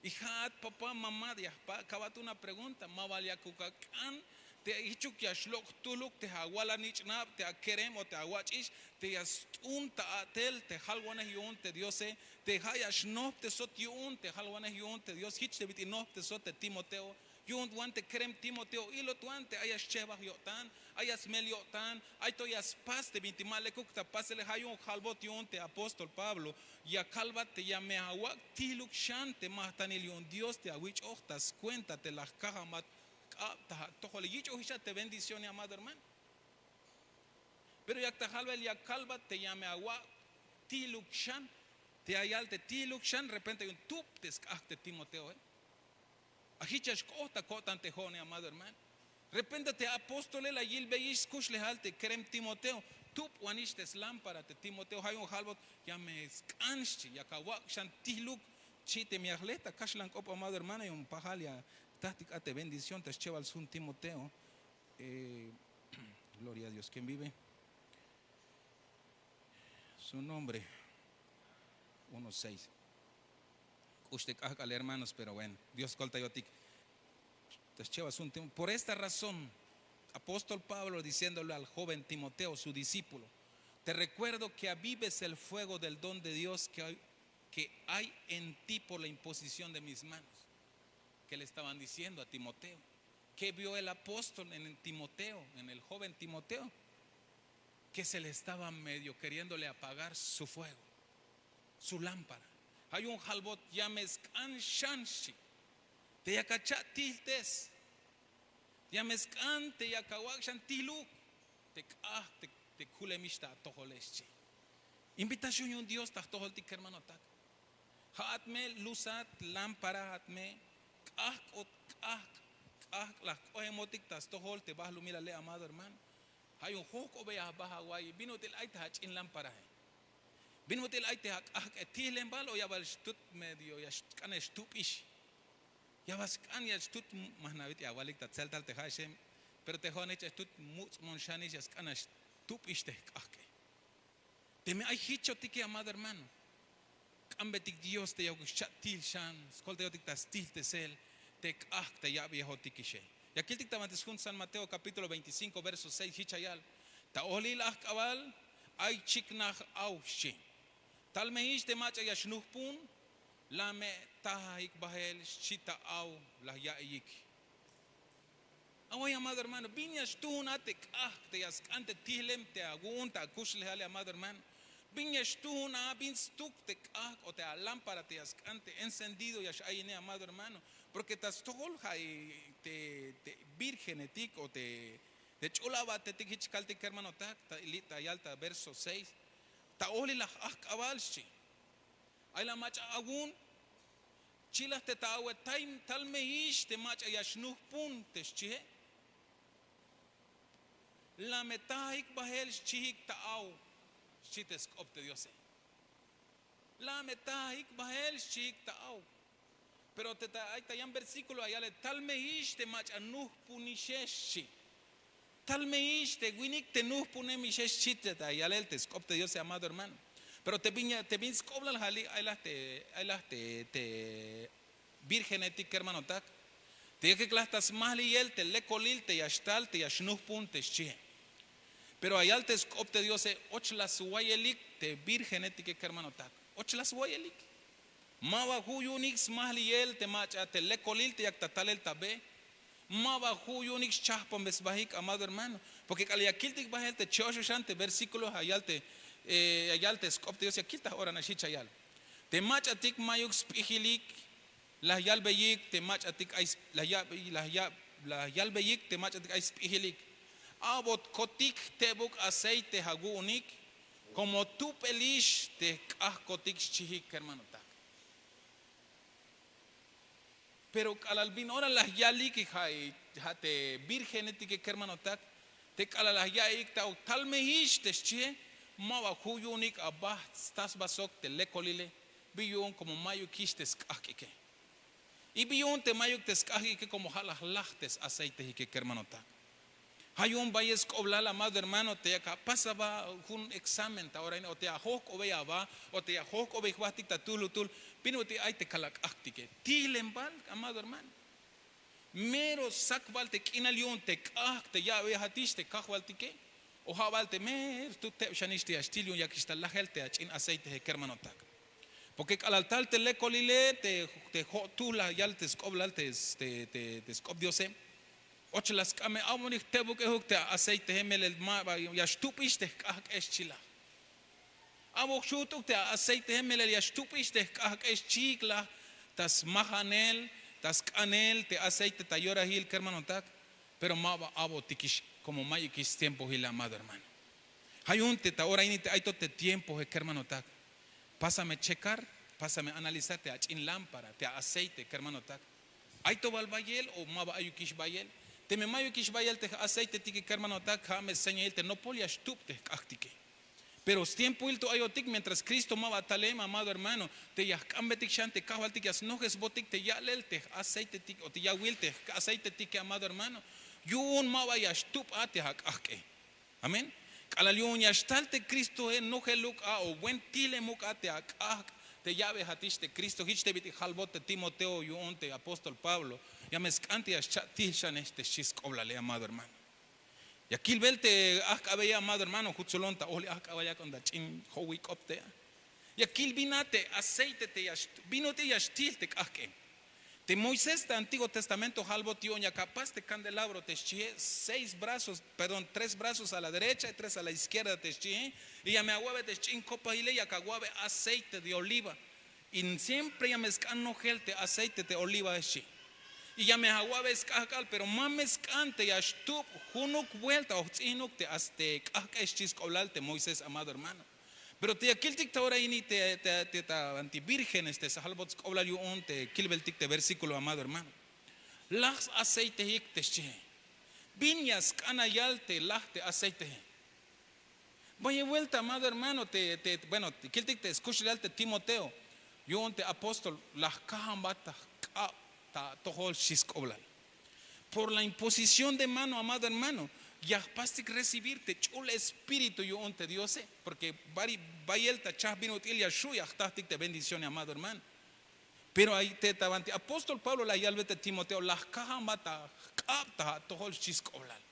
Y ja'at papá, mamá, ya jpa- ka'bat una pregunta: ma bal yakuk ak'an te jichuk ya xlok' jtuluk te awal anich'nab, te akerem o te awach'ix, te ya st'un ta a'tel te jalwanej yu'un te Diose, te ja' ya xnojptesot yu'un te jalwanej yu'un te Dios, jich te bit'il nojptesot te Timoteo Yu'un wan te kerem Timoteo, ilot wan te ay ya xchehbaj yo'tan, ay ya smel yo'tan, ay to ya spas te bintik ma lekuk ta pasele. Ja' yu'un jalbot yu'un te apóstol Pablo ya kalbat te ya me awak' tihluk xan te majtanil yu'un Dios te awich'oj ta skuenta te la jkajamat k'ab ta atojole. Yich'ojix a te bendición, amado hermano. Pero yak ta jalbel ya kalbat te ya me awak' tihluk xan. Te ya yal te tihluk xan, repente yu'un tup te sk'ajk' te Timoteo, eh. A jich ya xk'ot ta ko'tan te jo'one, amado hermano. Repente te apóstole la yilbeyix skuxlejal te kerem Timoteo, tup'wanix te slámpara te Timoteo. Ja' yu'un jalbot ya me sk'an xchi, yak awak' xan tihluk xchi. Te me ya jle ta kaxlan k'op, amado hermano, yu'un pajal ya jtajtik a te bendición ta schebal sjun Timoteo. Eh, gloria a Dios, ¿quién vive? Su nombre. Uno seis. K'ux te k'ajk'al, hermanos, pero bueno, Dios skoltayotik. Ta schebal sjun Tim-, por esta razón, apóstol Pablo diciéndole al joven Timoteo, su discípulo: "Te recuerdo que avives el fuego del don de Dios que hay, que hay en ti por la imposición de mis manos". ¿Qué le estaban diciendo a Timoteo? ¿Qué vio el apóstol en el Timoteo, en el joven Timoteo? Que se le estaba medio queriéndole apagar su fuego, su lámpara. Ja' yu'un jalbot ya me sk'an xan xchi. Te yak achak' tihltes. Ya me sk'an te yak awak' xan tihluk te k'ajk' te, te kulemix ta atojole xchi. Invitación yu'un Dios ta jtojoltik, kermanotak. Ja'at me luzat lámpara, ja'at me k'ajk'ot, k'ajk', k'ajk' la jk'ojemotik ta stojol te balumilale, amado hermano. Ja' yu'un jojk'obey ajba awa'iy, bin ut'il ay te ach'in lámparae. Bin ut'il ay te ak'ajk'e, tihlem bal o ya bal xtut medio, ya xk'an ya xtup'ix. Ya bal xk'an ya xtut, ma jna' bit'il awalik ta tseltal te ja'exe, pero te jo'one jich ya xtut muts'mon xanix, ya sk'an ya xtup'ix te jk'ajk'e. Teme ay jichotike, amado hermano, k'ambetik Dios te yakuk xcha'tihl xan, skoltayotik ta stihltesel te k'ajk' te ya'beyotikixe. Ya kiltik ta banti sjun San Mateo capítulo veinticinco, verso seis, jich ya yal: "Ta olil ajk'abal ay chiknaj aw", xchi. "Tal me ix te mach'a ya xnujpun, la me tajajik bael", xchi, "ta aw la ya'iyik". Awa'iy, amado hermano, bin ya xtujun a te k'ajk' te ya sk'an te tihlem te awu'un ta akuxlejale, amado hermano. Bin ya xtujun a, bin stuk te k'ajk' o te alámpara te ya sk'an te encendido ya x-ayine, amado hermano. Porque ta stojol ja' te, te vírgenetik o te, te ch'ul a'batetik, jich kaltik, kermanotak, ta li' ta yal ta verso seis: "Ta olil ajk'abal", xchi. "Ay la mach'a awu'un, chilaj te ta awe, tal me ix te mach'a ya xnujpun", te xchie. "La me tajajik bael", xchijik, "ta aw", xchi te sk'op te Diose. "La me tajajik bael", xchijik, "ta aw". Pero te ta, ay ta yan versículo ya yale: "Tal me ix te mach'a nujpunixe", xchi. "Tal me ix te winik te nujpunemixe", xchi te ta yalel te sk'op te Diose, amado hermano. Pero te bin, te bin sk'oblal ja' li' ay laj te, ay laj te, te vírgenetik, kermanotak, te yakik laj ta smajliyel te lekolil te ya xtal te ya xnujpun, te xchie. Pero ya yal te sk'op te Diose: "Och la swayelik te vírgenetike, kermanotak, och la swayelik. Ma ba ju' yu'unik smajliyel te mach'a te lekolil te yak ta talel ta be. Ma ba ju' yu'unik schajponbe sbajik", amado hermano. Porque k'alal ya kiltik bael te che'oxeb xan te versículo, ya yal te, eh, ya yal te sk'op te Dios, ya kil ta ora nax, jich ya yal: "Te mach'atik ma'yuk sp'ijilik, la yalbeyik te mach'atik ay sp-, la ya-, la ya-, la yalbeyik te mach'atik ay sp'ijilik. A'botkotik jtebuk aceite awu'unik, como tup'elix te jk'ajkotik", xchijik, kermanotak. Pero k'alal bin ora la yalik ja', ja' te vírgenetike, kermanotak, te k'alal la ya'iyik ta aw: "Tal me ix", te xchie, ma ba ju' yu'unik aba stasba sok te lekolile. Bi yu'un, como ma'yukix te sk'ajk'ike. Y bi yu'un te ma'yuk te sk'ajk'ike, como ja' la jlaj te saceitejike, kermanotak. Ja' yu'un bayel sk'oblal, amado hermano, te yak apas aba jun examen ta ora ini, o te ya ajojk'obey aba, o te ya ajojk'obey jbajtik ta tulutul, bin ut'il ay te kal ak'ajk'tike. Tihlem bal, amado hermano. Mero sak bal te k'inal yu'un te k'ajk' te ya'beyajatix te kajwaltike, o ja' bal te mero stut teb xanix te ya xtil yu'un yakix ta lajel te ach'in aceiteje, kermanotak. Porke k'alal tal te lekolile te jo'tuhl la yal te sk'oblal te sk'op diose. Och la sk'ame, a'bonik jtebuk'ejuk te aceiteje melel ma ba ya xtup'ix te jk'ajk'e xchi la. A'bok xujt'uk te aceiteje melel ya xtup'ix te jk'ajk'e xchik la. Ta smajanel, ta sk'anel te aceite ta yorahil kermanotak. Pero ma ba a'botikix, komo mayukix stiempohil amado hermano. Ja' yu'un te ta ora ini te ay to te tiempoje kermanotak. Pásame chekar, pásame analizar te ach'in lámpara te aceite kermanotak. Ay to bal bayel o ma ba ayukix bayel? Teme mayukix bayel te aceite tike kermanotak ja' me señail te nopol ya xtub te jk'ajtike. Pero stiempohil to ayotik mientras kristo ma ba talem amado hermano, te ya jk'ambetik xan te kajwaltik ya snojesbotik te ya'lel te aceite tik o te yawil te aceite tike amado hermano. Yu'un ma ba ya xtub a te ak'ajk'e. Amén. K'alal yu'un ya xtal te kristoe nojeluk a o buen tilemuk a te ak'ajk' te ya'bejatix te kristo jich te bit'il jalbot te timoteo yu'un te apóstol pablo. Ya me sk'an te ya xcha'tijxanej te xchi sk'oblale amado hermano. Ya kilbel te ajk'abey amado hermano jutsulon ta ojli ajk'abey ak'on ta ch'in jowi k'op te a. Ya kil bin a te aceite te ya bin ut'il ya xtil te k'ajk'e. Te moisés te antiguo testamento jalbot yu'un ya kapas te kandelabro te xchie seis brazos, perdón, tres brazos a la derecha y tres a la izquierda te xchie. Y ya me awa'be te xch'in kopajile ya kawa'be aceite de oliva. Y siempre ya me sk'an nojel te aceite te oliva xchi. Y ya me awa'be sk'ajk'al pero ma me sk'an te ya xtub junuk buelta o jtz'ijnuk te k'ajk'e xchi sk'oblal te moisés amado hermano. Pero te ya kiltik ta ora ini te ta anti vírgenes te sjalbot sk'oblal yu'un te kilbeltik te versíkulo amado hermano. Laj aceitehik te xchihe. Bin ya sk'an ya yal te laj te aceitehe? Bayel buelta amado hermano te bueno kiltik te skuxlelal te timoteo yu'un te apóstol la jkajanbat ta jk'ab ta atojol xchi sk'oblal. Por la imposición de mano amado hermano, ya jpastik recibir te ch'ul espíritu yu'un te diose. Porke bayel ta chahbin ut'il ya xu' ya jtajtik te bendición amado hermano. Pero ay te ta banti apóstol pablo la yalbe te timoteo la jkajanbat ta jk'ab ta atojol xchi sk'oblal.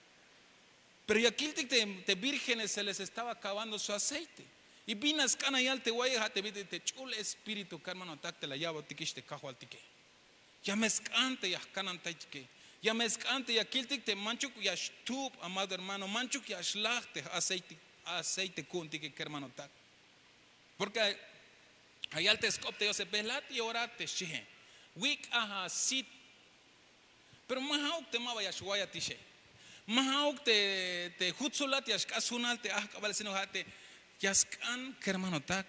Pero ya kiltik te vírgenes se les estaba acabando su aceite. Y bin a sk'an a yal te wa'ye ja' te bit'il te ch'ul espíritu kermanotak te la ya'botikix te kajwaltike. Ya me sk'an te ya jkanantaytike. Ya me sk'an te ya kiltik te manchuk ya xtub amado hermano manchuk ya xlaj te aceite ku'untike kermanotak. Porke ja' yal te sk'op te diose behlat y orat te xchihe. Wik'aj asit. Pero ma ja'uk te ma ba ya xwayatixe. Ma ja'uk te jutsulat ya xk'ax junal te ajk'abal sino ja' te ya sk'an kermanotak.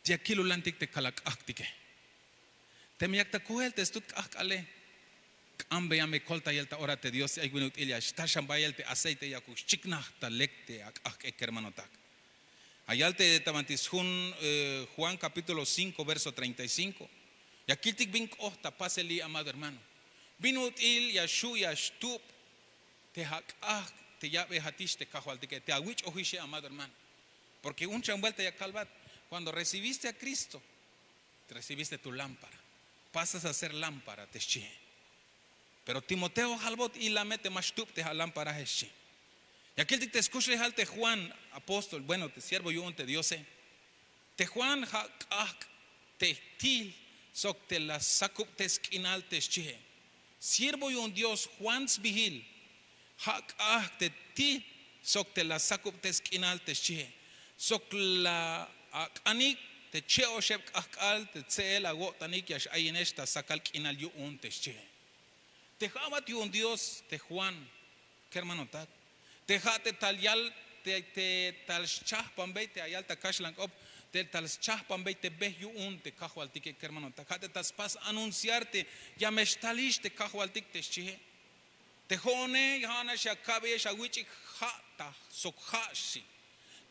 Ya kilulantik te kalak'ajktike. Teme yak ta kojel te stut k'ajk'ale. K'ambeya me koltayel ta ora te dios ay bin ut'il ya xtaxan bayel te aceite yakuk xchiknaj ta lek te ak'ajk'e kermanotak. Ayal te ta banti sjun juan kapítulo cinko verso treinta y cinko. Ya kiltik bin k'oht ta pasel li' amado hermano. Bin ut'il ya xu' ya xtub te ak'ajk' te ya'bejatix te kajwaltike te awich'ojixe amado hermano. Porke unchan buelta ya kalbat, kuando recibiste a kristo, recibiste tu lámpara. Pasas a ser lámpara te xchihe. Pero timoteo jalbot ilame te ma xtub te alámparahe xchi. Ya kiltik te skuxlejal te juan, apóstol bueno te siervo yu'un te diose. Te juan ja' k'ajk' te jtil sok te la sakubtes k'inal te xchihe. Siervo yu'un dios juan sbihil. Ja' k'ajk' te jtil sok te la sakubtes k'inal te xchihe. Sok la ak'anik te che'oxeb k'ajk'al te tse'el awo'tanik ya x'ayinex ta sakal k'inal yu'un te xchihe. Te ja'bat yu'un dios te juan kermanotak, te ja' te tal yal te tal schahpanbey te ayal ta kaxlan k'op, te tal schahpanbey te beh yu'un te kajwaltike kermanotak ja' te tal spas anunciar te ya me xtalix te kajwaltik te xchihe. Te ho'one ja' nax ya ka'beyex awich'ik ja' ta sok ja' xchi.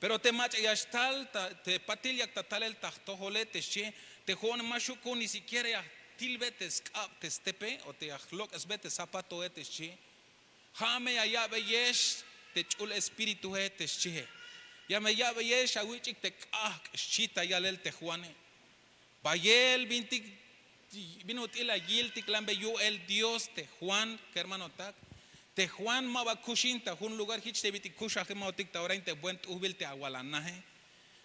Pero te mach'a ya xtal te patil yak ta talel ta jtojole te xchihe. Te ho'one ma xukun ni sikiera ya jtilbe te sk'ab te stepe o te ya jlok'esbe te zapatohe te xchihe. Ja' me ya ya'beyex te ch'ul espírituhe te xchihe. Ya me ya'beyex awich'ik te k'ajk' xchi ta yalel te juane. Bayel bintik bin ut'il la yiltiklanbe yu'el dios te juan kermanotak. Te juan ma ba kuxin ta jun lugar jich te bit'il kuxajimotik ta orain te buen t'ujbil te awalanaje.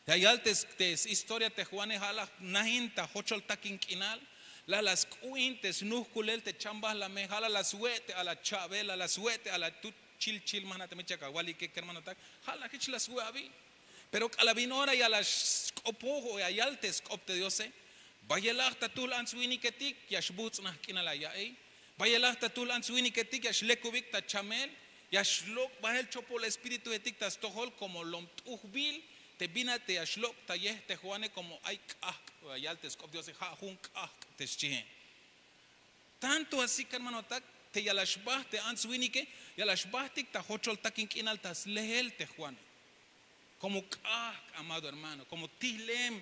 Te ayal te historia te juane ha la najin ta jochol takin k'inal. La la sk'u'in te snuhkulel te chambajlame ha la la swe' te ala cha'bel la la swe' te ala tut chilchil ma jna' te mech yak awalike kermanotak. Ha la jich la swe' abi. Pero k'ala' bin ora ya la sk'opoj o ya yal te sk'op te diose. Bayelaj ta tuhl ants winiketik ya xbuhtz'naj k'inal aya'iy. Bayelaj ta tuhl ants winiketik ya xlekubik ta chamel. Ya xlok' bahel chopol espirituhetik ta stojol komo lom t'ujbil te bin a te ya xlok' ta yej te juane komo ay k'ahk'. Yal te sk'op diose ha jun k'ahk' te xchihe. Tanto así kermanotak, te ya la xbaht te ants winike ya la xbahtik ta jochol takin k'inal ta slehel te juane. Komo k'ahk' amado hermano komo tihlem.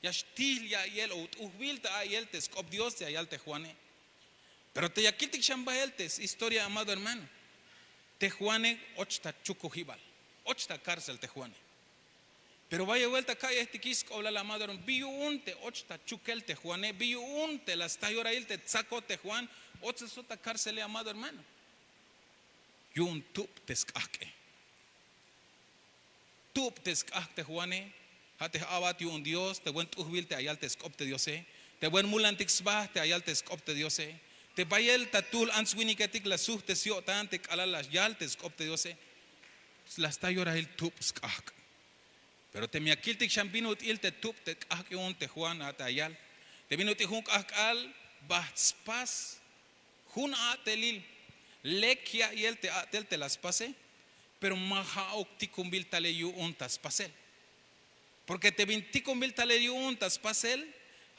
Ya xtihl ya'iyel o t'ujbil ta a'iyel te sk'op dios te ya yal te juane. Pero te ya kiltik xan bahel te historia amado hermano, te juane och ta chukujibal, och ta kárcel te juane. Pero bayel buelta ka'yejtikix sk'oblal amado hermano bi yu'un te och ta chukel te juane bi yu'un te la sta yorahil te tzakot te juan. Och te sot ta kárcele amado hermano. Yu'un tub te sk'ahk'e. Tub te sk'ahk' te juane. Ha te j'a'bat yu'un dios te buen t'ujbil te ayal te sk'op te diose, te buen mulantik sba te ayal te sk'op te diose. Te bayel ta tuhl ants winiketik la suht te syo'tan te k'alal la yal te sk'op te diose. La sta yorahil tub sk'ahk'. Pero teme ya kiltik xan bin ut'il te tub te k'ahk' yu'un te juan a te ayal, te bin ut'il jun k'ahk'al, baht spas jun a'telil. Lek ya'iyel te a'tel te la spase. Pero ma ha'uk tikunbil talel yu'un ta spasel. Porke te bin tikunbil talel yu'un ta spasel,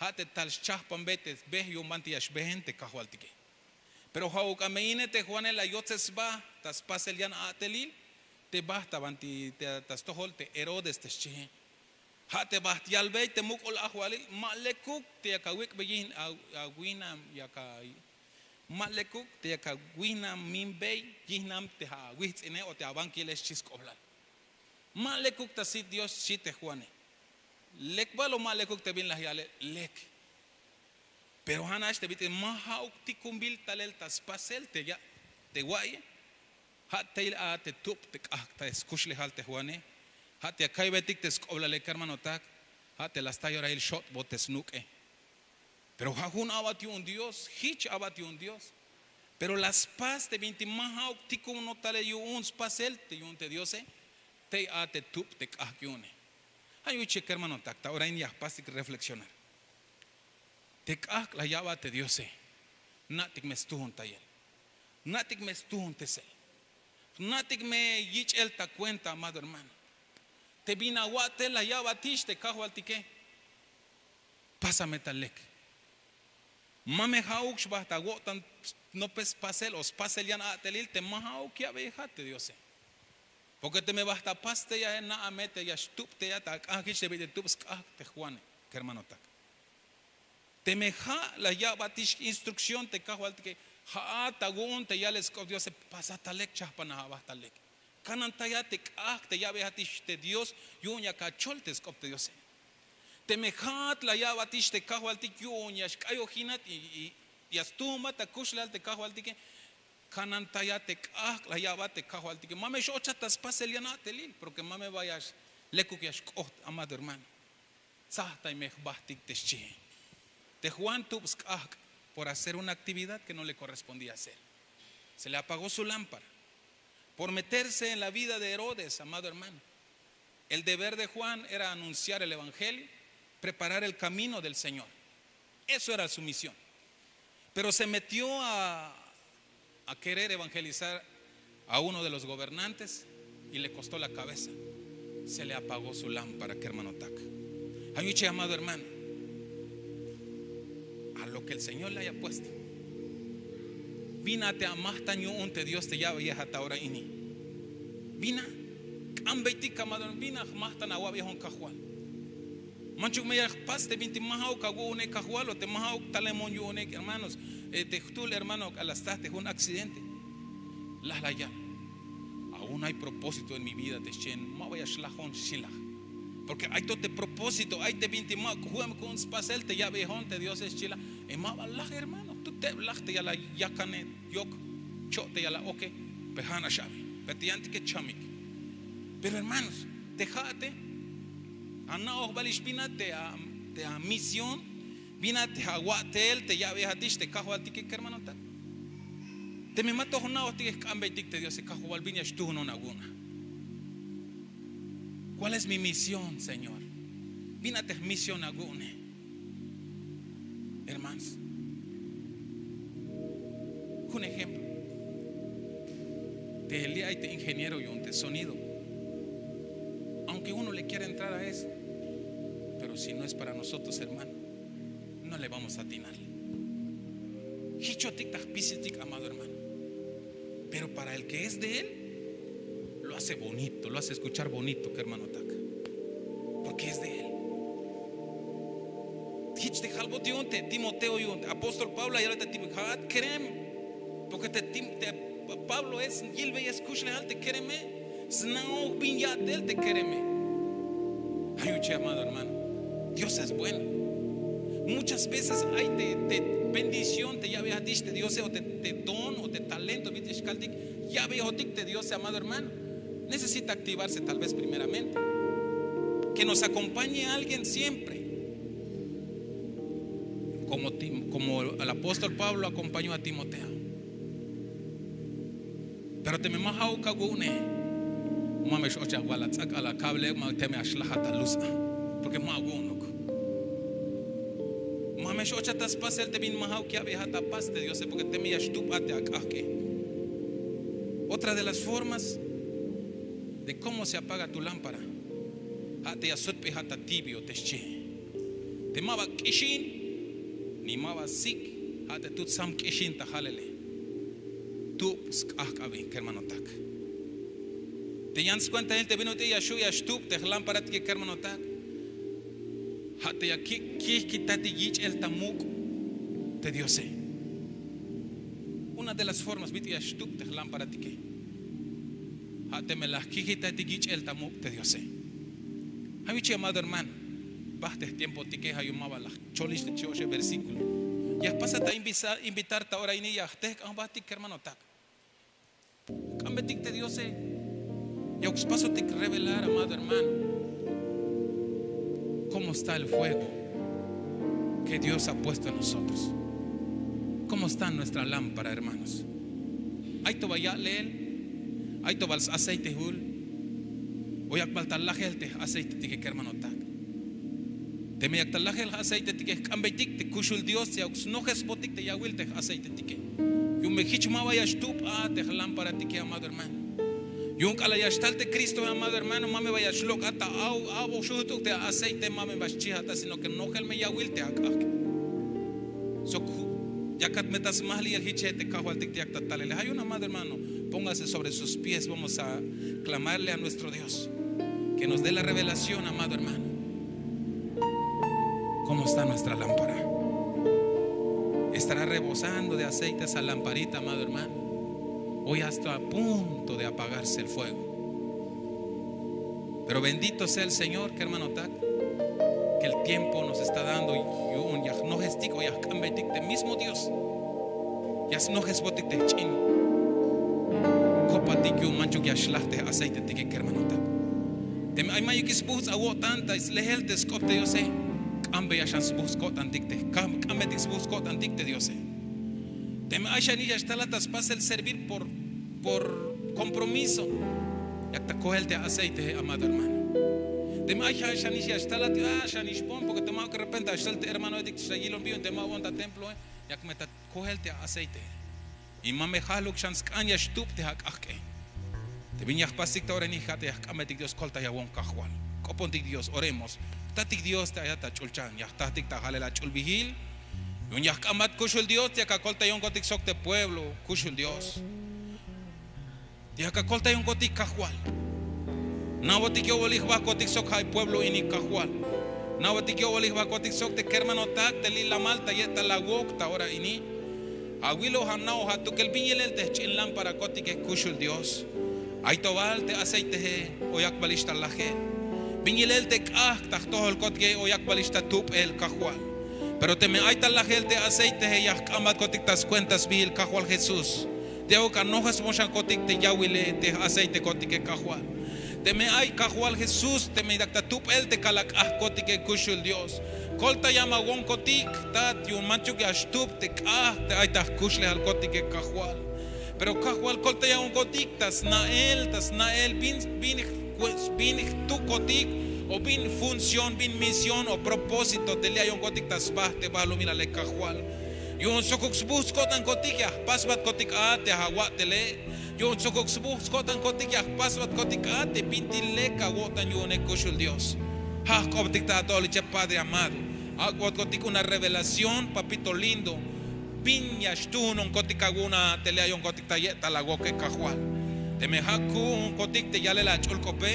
ha te tal schahpanbey te sbeh yu'un banti ya xbehen te kajwaltike. Pero ha'uk a me ine te juane la yotzes sba ta spasel yan a'telil te ba ta banti ta stojol te herodes te xchihe. Ha te baht yalbey te muk'ul ajwalil ma lekuk te yak awik'bey yihnam yak a ma lekuk te yak awihnaminbey yihnam te awihtz'ine o te abankile xchi sk'oblal. Ma lekuk ta sit dios xchi te juane. Lek bal o ma lekuk te bin la yale lek. Pero ha nax te bit'il ma ha'uk tikunbil talel ta spasel te ya te wa'ye. Ha tey a te tub te k'ahk' ta skuxlejal te juane. Ha te ya ka'iybetik te sk'oblale kermanotak. Ha te la sta yorahil xot'bot te snuk'e. Pero ha jun a'bat yu'un dios hich a'bat yu'un dios. Pero la spas te bintik ma ha'uk tikunot talel yu'un spasel te yu'un te diose. Tey a te tub te k'ahk' yu'une. Ha yu'un che kermanotak ta ora in ya jpastik reflexionar. Te k'ahk' la ya'bat te diose. Jna'tik me stuhuntayel. Jna'tik me stuhuntesel. Jna'tik me yich'el ta kuenta amado hermano. Te bin awa'tel la ya'batix te kajwaltike. Pasa me ta lek. Ma me ha'uk xbahta awo'tan nopel spasel o spasel yan a'telil te ma ha'uk ya'beyejat te diose. Porke teme bahta pas te yae na'a me te ya xtub te ya ta ak'an jich te bit'il tub sk'ahk' te juane. Kermanotak, teme ha' la ya'batix instrukción te kajwaltike, ha'at awu'un te yalel sk'op diose. Pasa ta lek chahpanaj aba ta lek. Kanantayat te k'ahk' te ya'beyejatix te dios. Yu'un yak achol te sk'op te diose. Teme ha'at la ya'batix te kajwaltik yu'un ya xk'ayojinat y ya stuhumbat ta kuxlejal te kajwaltike. Kanantayat te k'ahk' la ya'bat te kajwaltike ma me x'ochat ta spasel yan a'telil porke ma me ba ya lekuk ya xk'oht amado hermano. Tzajtay me jbahtik te xchihe. Te juan tub sk'ahk' por hacer una aktividad ke no le korrespondía hacer. Se le apagó su lámpara por meterse en la vida de herodes amado hermano. El deber de juan era anunciar el evangelio, preparar el camino del señor. Eso era su misión. Pero se metió a querer evangelizar a uno de los gobernantes y le kostó la kabeza. Se le apagó su lámpara kermanotak. Hay mucho llamado hermano, a lo ke el señor le haya puesto. Bin a te amahtan yu'un te dios te ya'beyejat ta ora ini. Bin a k'ambeytik amado hermano bin a jmahtan awa'beyejun kajwal. Manchuk me ya jpas te bintik ma ha'uk awu'une kajwal o te ma ha'uk talemon yu'une hermanos. Te jtuhl hermano k'ala' sta te jun akcidente. Laj la yal, aun ay propósito en mi vida te xchen ma ba ya xlajon xchi laj. Porke ay to te propósito ay te bintik ma k'uhuem ku'un spasel te ya'beyejon te diose xchi laj. Ma ba laj hermano tu teb laj te ya la yakane yok, cho' te ya la oke. Pe ha nax abi pe te yantike chamik. Pero hermanos, te ha'ate Ana'oj balix bin a te amisión, bin a te awa'tel te ya'beyejatix te kajwaltike kermanotak. Teme ma to jna'ojtike jk'ambeytik te diose kajwal bin ya xtuhnon awu'un a? ¿Cuál es mi misión, señor? Bin a te jmisión awu'une? Hermanos, un ejemplo. Te li' ay te ingeniero yu'un te sonido. Aunque uno le quiera entrar a eso, pero si no es para nosotros, hermano, no le vamos a atinar. Jichotik ta jpisiltik, amado hermano. Pero para el que es de él, lo hace bonito, lo hace escuchar bonito, kermanotak. Porque es de él. Jich te jalbot yu'un te Timoteo, yu'un te apóstol Pablo ya yal te Timoteo, ja'at kerem. Porque te Pablo es yilbey skuxlejal te kereme. Sna'oj bin ya'tel te kereme. Ay uche, amado hermano, Dios es bueno. Muchas veces ay te bendición te ya'beyejatix te diose, o te don o te talento bit'il xkaltik, ya'beyejotik te diose, amado hermano. Necesita activarse tal vez primeramente. Que nos acompañe alguien siempre. Como el apóstol Pablo acompañó a Timoteo. Pero teme ma ja'uk awu'une, ma me x-och awal atz'ak'al akable, ma teme axlajat alus a, porque ma awu'unuk. Ma me x-ochat ta spasel te bin ma ja'uk ya'beyejat apas te diose, porque teme ya xtup'at te ak'ajk'e. Otra de las formas de cómo se apaga tu lámpara, ja' te ya sutp'ejat ta tibio te xchi. Te ma ba k'ixin ni ma ba sik, ja' te tut sam k'ixin ta jalele. Tub sk'ajk'abin, kermanotak. Te yan skuentail te bin ut'il ya xu' ya xtub te jlámparatike, kermanotak, ja' te ya kijkitatik yich'el ta muk' te diose. Una de las formas bit'il ya xtub te jlámparatike, ja' teme la jkijitatik yich'el ta muk' te diose. Ja' yuchi, amado hermano, bajt te jtiempotike, ja' yu'un ma ba la jcholix te chi oxe versículo. Ya jpasat ta invitar ta ora ini, ya jtejk'an jbatik, kermanotak. Jk'ambetik te diose. Yauk spasotik revelar, amado hermano, cómo está el fuego que Dios ha puesto en nosotros. ¿Cómo está nuestra lámpara, hermanos? ¿Ay to ba ya'lel? ¿Ay to bal s-aceitehul? ¿O yak bal ta lajel te j-aceitetike, kermanotak? Teme yak ta lajel j-aceitetike, jk'ambeytik te kuxul Dios te yauk snojesbotik te yawil te j-aceitetike. Yu'un me jich ma ba ya xtub a te jlámparatike, amado hermano. Yu'un k'alal ya xtal te Cristoe, amado hermano, ma me ba ya xlok' a ta aw, aw xujt'uk te aceite, ma me ba xchijat a, sino que nojel me yawil te ak'ajk'. Sok yakat me ta smajliyel jiche te kajwaltik te yak ta talele. Ja' yu'un, amado hermano, póngase sobre sus pies, vamos a clamarle a nuestro Dios que nos dé la revelación, amado hermano. ¿Cómo está nuestra lámpara? ¿Estará rebosando de aceite esa lamparita, amado hermano? ¿O ya está a punto de apagarse el fuego? Pero bendito sea el Señor, kermanotak, que el tiempo nos está dando yu'un ya jnojestik o ya jk'ambeytik te mismo Dios. Ya snojesbotik te jch'in kopatik yu'un manchuk ya xlaj te j-aceitetike, kermanotak. Teme ay mayukix sbujts' awo'tan ta slejel te sk'op te diose, k'ambeya xan sbujts' ko'tantik te, k'ambetik sbujts' ko'tantik te diose. Teme ay xanix ya xtalat ta spasel servir por por compromiso, yak ta kojel te aceite, amado hermano. Teme ay xanix ya xtalat, a xanix pon, porque te ma'uk de repente ya xtal te hermanoetik te xla yilon bi yu'un te ma awon ta temploe, yak me ta kojel te aceite. Y ma me jaluk xan sk'an ya xtub te ak'ajk'e. Te bin ya jpastik ta ora ini, ja' te ya jk'ambetik Dios, koltayawon Kajwal. K'opontik Dios, oremos. Jtatik Dios te ayat ta ch'ulchan, ya jtatik ta jalel ach'ulbijil. Yu'un ya jk'ambat kuxul Dios te yak akoltayonkotik sok te pueblo, kuxul Dios. Te yak akoltayonkotik Kajwal. Na'botik yo'bolik jbahkotik sok ja' pueblo ini Kajwal. Na'botik yo'bolik jbahkotik sok te kermanotak te li'lamal ta ye'tal awok ta ora ini. Awiloj, ana'oj, atukel bin yilel te jch'in lámparakotike, kuxul Dios. Ay to bal te aceiteje o yak balix ta lajel. Bin yilel te k'ajk' ta jtojolkotike o yak balix ta tubel, Kajwal. Pero teme ay ta lajel te aceiteje, ya jk'ambatkotik ta skuenta sbiil, Kajwal Jesús. Te a'uk anojesbon xankotik te yawile te j-aceite kotike, Kajwal. Teme ay Kajwal Jesús, teme yak ta tup'el te kal ak'ajkotike kuxul Dios. Koltayam awonkotik, tat, yu'un manchuk ya xtup te k'aj te ay ta jkuxlejalkotike Kajwal. Pero Kajwal, koltayam awonkotik ta sna'el, ta sna'el bin, bin, bin jtukotik, o bin función, bin misión o propósito te li' ayonkotik ta sba te balumilale Kajwal. Yu'un sokuk sbuj sko'tankotik ya jpasbatkotik a te awa'tele. Yu'un sokuk sbuj sko'tankotik ya jpasbatkotik a te bintik lek awo'tan yu'une kuxul Dios. Ja' jk'optik ta ato'ol ichep Padre amado. Ak'otkotik una revelación, papito lindo. Bin ya xtuunonkotik awu'un a te li' ayonkotik ta ye'tal awoke Kajwal. Teme ja' ku'unkotik te yalel ach'ul k'ope,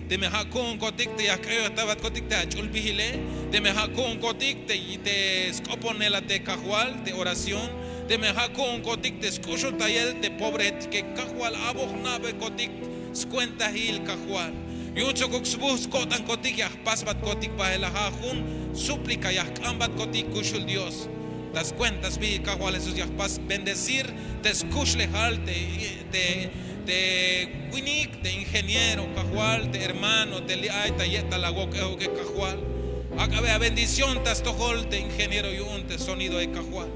teme ja' ku'unkotik te ya jk'ayojtabatkotik te ach'ul bijile, teme ja' ku'unkotik te, te sk'oponelate Kajwal te oración, teme ja' ku'unkotik te sk'uxultayel te pobrejetike Kajwal, a'boj jna'bekotik skuentahil Kajwal. Yu'un sokuk sbuj sko'tankotik ya jpasbatkotik bael a, ja' jun súplica ya jk'ambatkotik kuxul Dios. Ta skuenta sbijil Kajwal Jesús ya jpas bendecir te skuxlejal te, te, te winik, te ingeniero Kajwal, te hermano te li' ay ta ye'tal awok'ejoke Kajwal. Ak'abe abendición ta stojol te ingeniero yu'un te sonidoe Kajwal.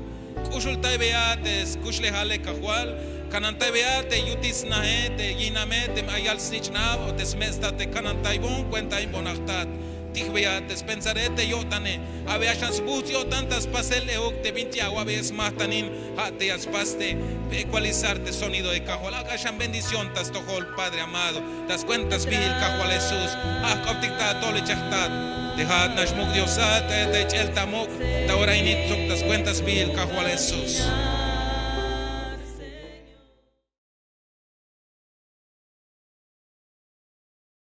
K'uxultaybeya te skuxlejale Kajwal. Kanantaybeya te yutil snaje, te yiname, teme ay yal snich'nab o te sme'tstat te kanantaybon, kuentaybon ajtat. Tijbeya te spensare te yo'tane. A'beya xan sbuj yo'tan ta spasel euk te bintik awa'beyel smajtanin, ja' te ya spas te ecualizar te sonidoe Kajwal. Ak'a xan bendición ta stojol Padre amado. Ta skuenta sbijil Kajwal Jesús. Ja' jk'optik ta ato'ol ichep jtat. Te ja'at nax muk' Diosat, ta, ta ich'el ta muk', ta ora ini sok ta skuenta sbijil Kajwal Jesús.